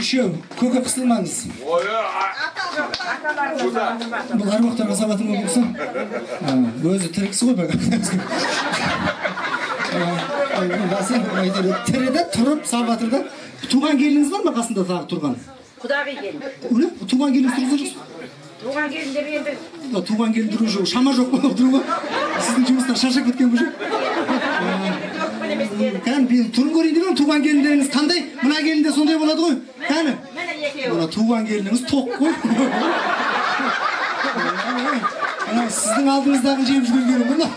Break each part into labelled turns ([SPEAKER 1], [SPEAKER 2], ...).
[SPEAKER 1] Үшеу, көке қысылмаңыз. Бұл аруақтарға сабатын ғой болса. Өзі тірі кісі ғой. Тірі де тұрып сабатыр да. Туған келініңіз бар ма қасында тағы тұрған?
[SPEAKER 2] Құдағи келін.
[SPEAKER 1] Туған келініңіз тұрғызған жоқсыз?
[SPEAKER 2] Туған келіндер енді.
[SPEAKER 1] Туған келіндер уже шама жоқ па отыруға? Сіздің жұмыстан шаршап кеткен бұл жоқ. Кәні, мен түрін көрейін деп едім, туған келіндеріңіз қандай? Мына келін де сондай болады ғой. Кәні. Мына туған келініңіз тоқ қой. Мына сіздің алдыңыздағы жеп жүрген келін ғой.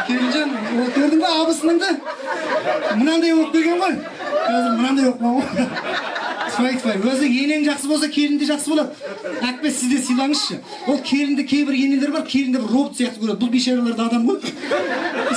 [SPEAKER 1] Келінжан, көрдің бе абысыныңды? Мынандай болып келген ғой. Қазір мынандай болып қалған ғой. Тфай, тфай. Өзі енең жақсы болса, келін де жақсы болады. Әкпе, сіз де сыйлаңызшы. Ол келінді кейбір енелер бар, келінді бір робот сияқты көреді. Бұл бейшаралар да адам ғой.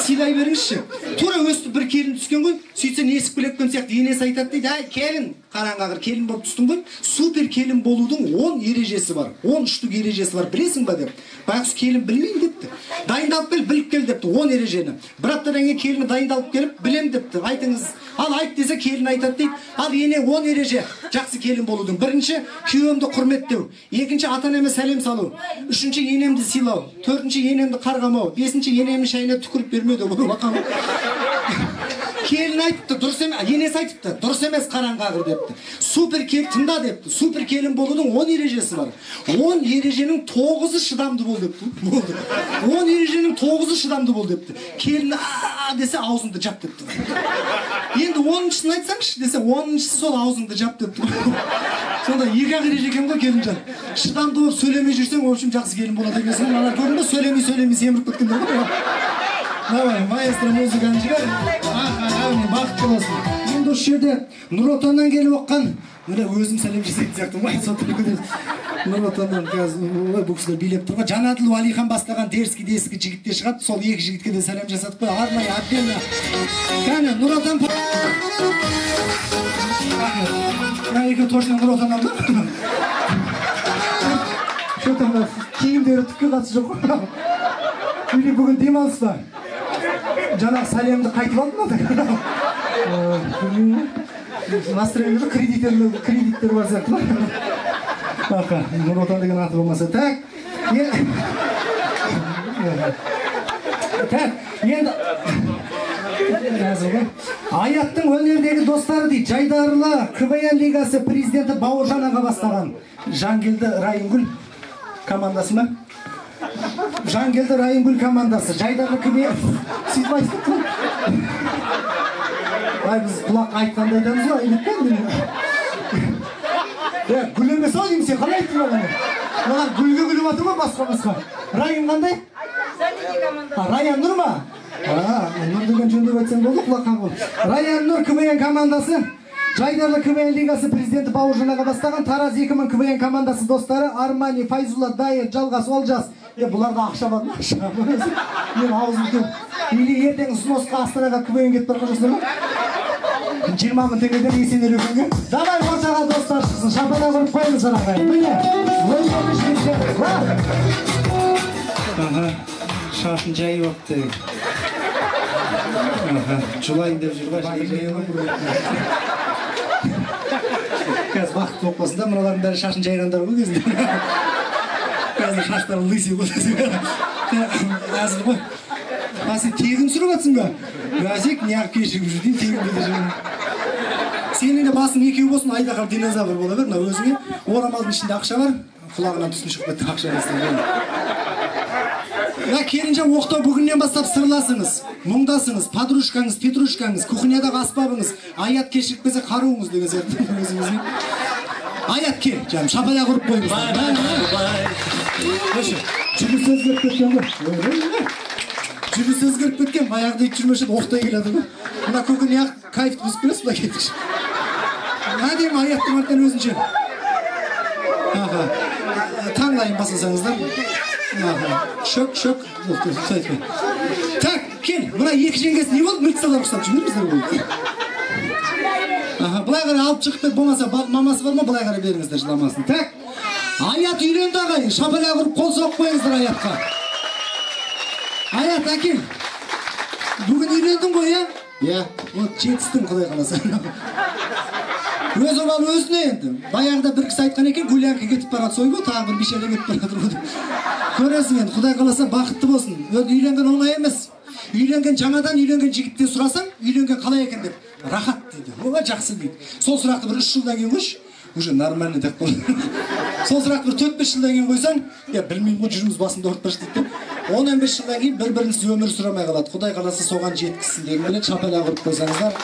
[SPEAKER 1] Сыйлай беріңізші. Тура өстіп бір келін түскен ғой. Сөйтсе несіп келе сияқты енесі айтады дейді. Әй, келін, қараңғы келін болып түстің ғой. Супер келін болудың 10 ережесі бар. 10 штук ережесі бар. Білесің ба деп. Байғұс келін білмеймін депті. Дайындалып кел, біліп кел депті 10 ережені. Бір аптадан кейін келіні дайындалып келіп, білем депті. Айтыңыз. Ал айт десе келін айтады дейді. Ал ене 10 ереже жақсы келін болудың. Бірінші, күйеуімді құрметтеу. Екінші, ата-анама сәлем салу. Үшінші, енемді сыйлау. Төртінші, енемді қарғамау. Бесінші, енемнің шайына түкіріп бермеу деп. Келін айтыпты, дұрыс емес, енесі айтыпты, дұрыс емес қараңғағыр депті. Супер келін тыңда депті. Супер келін болудың 10 ережесі бар. 10 ереженің 9-ы шыдамды бол депті. Болды. 10 ереженің 9-ы шыдамды бол депті. Келін а десе аузыңды жап депті. Енді 10-шысын айтсаңшы десе, 10-шысы сол аузыңды жап депті. Сонда екі-ақ ереже екен ғой келінжан. Шыдамды болып сөйлемей жүрсең, в общем, жақсы келін болады екенсің. Мына көрдің бе, сөйлемей сөйлемей семіріп кеткендер ғой. Давай, маэстро музыканы жібер. Әне, бақытты болсын. Енді осы жерде Нұр Отаннан келіп оққан, міне өзім сәлем жасайтын сияқтымын ғой, Нұр Отаннан қазір бұл кісілер билеп тұр ғой. Жанәділ Уәлихан бастаған дерзкий дескі жігіттер шығады, сол екі жігітке де сәлем жасадық қой, арнайы отдельно. Кәне, Нұр Отан. Мына екеуі точно Нұр Отаннан ба? Что там, киімдері түкке қатысы жоқ қой. Или бүгін демалыс па? Жаңағы сәлемді қайтып алдым ба? Настроение жоқ, кредиттер бар сияқты. Аха, Нұр Отан деген аты болмаса. Так, так, енді Аяттың өнердегі достары дейді, Жайдарлы КВН лигасы президенті Бауыржан аға бастаған Жангелді Райымгүл командасы ма? Жангелді Райымгүл командасы, Жайдарлы КВН. Сөйтіп айтып тұр. Ай, біз құлаққа айтқанда айтамыз ғой, айнытпен. Гүл емес ау деймін, сен қалай айттың оған? Маған гүлге күліп жатыр ғой, басқа-басқа. Райым қандай? Раян Нұр ма? Нұр деген жөндеп айтсаң болды, құлаққа қол. Раян Нұр КВН командасы, Жайдарлы КВН лигасы президенті Бауыржан аға бастаған Тараз 2000 КВН командасы достары Армани, Файзулла, Дайыр, Жалғас, Олжас. Бұларда ақша бар ма? Ақша. Мен аузым кем. Или ертең ұсынысқа Астанаға КВН кетіп бара жатсың ба? 20 мың теңгеден Есенел үлкенге. Давай ортаға достар шықсын. Шапалақ ұрып қойыңыздар ағайын. Міне, өнерлі жігіттер. Аха, шашын жайып алыпты. Аха, жылайын деп жүр ғой. Қазір бақытты болып қалсын да, мыналардың бәрі шашын жайғандар ғой кезінде. Қазір шаштары лысый ғой. Әзіл ғой. А сен тегін түсіріп жатсың ба? Бәсек, неғып кешігіп жүр деймін, тегін де жүрмін. Сенің де басың екеу болсын, айдаһар динозавр бола бер, мына өзіңе. Орамалдың ішінде ақша бар, құлағынан түтін шығып кетті, ақша десең. Мына келінжан оқтау бүгіннен бастап сырласыңыз, мұңдасыңыз, подружкаңыз, петрушкаңыз, кухнядағы аспабыңыз, аят кешігіп келсе қаруыңыз деген сияқты өзіңізге. Аят кел, жаным, шапалақ ұрып қойыңыз. Жүріс өзгеріп кеткен ғой. Жүріс өзгеріп кеткен, баяғыда ит жүрмеші еді, оқтай келеді ғой. Мына көке неғып кайфты бұзып келесіз, былай кетікші. Әдемі аяттың артынан өзінше. Аха, таңдайын басасаңыздар. Аха, шөк, шөк. Так, кел, мына екі жеңгесі не болды? Милициялар ұқсап жүрмеңіздер ғой. Аха, былай қарай алып шығып кет, болмаса мамасы бар ма, былай қарай беріңіздер жыламасын. Так, Аят үйленді ағайын, шапалақ ұрып қол соғып қойыңыздар Аятқа. Аят, әкел. Бүгін үйлендің ғой, иә? Иә. Вот жетістің, Құдай қаласа. Өз обалы өзіне енді. Баяғыда бір кісі айтқан екен, гулянка кетіп барады, сойбу, тағы бір бишара кетіп бара жатыр ғой деп. Көресің енді, Құдай қаласа бақытты болсын. Үйленген оңай емес. Үйленген, жаңадан үйленген жігіттен сұрасаң, үйленген қалай екен деп, рахат дейді, оға жақсы дейді. Сол сұрақты бір 3 жылдан кейін қойшы, уже нормально деп қой. Сол сұрақты бір 4-5 жылдан кейін қойсаң, я білмеймін ғой, жүрміз басымды ауыртпашы дейді. 10-15 жылдан кейін бір-бірінсіз өмір сүре алмай қалады. Құдай қаласа соған жеткізсін дегім келеді. Шапалақ ұрып қойсаңыздар.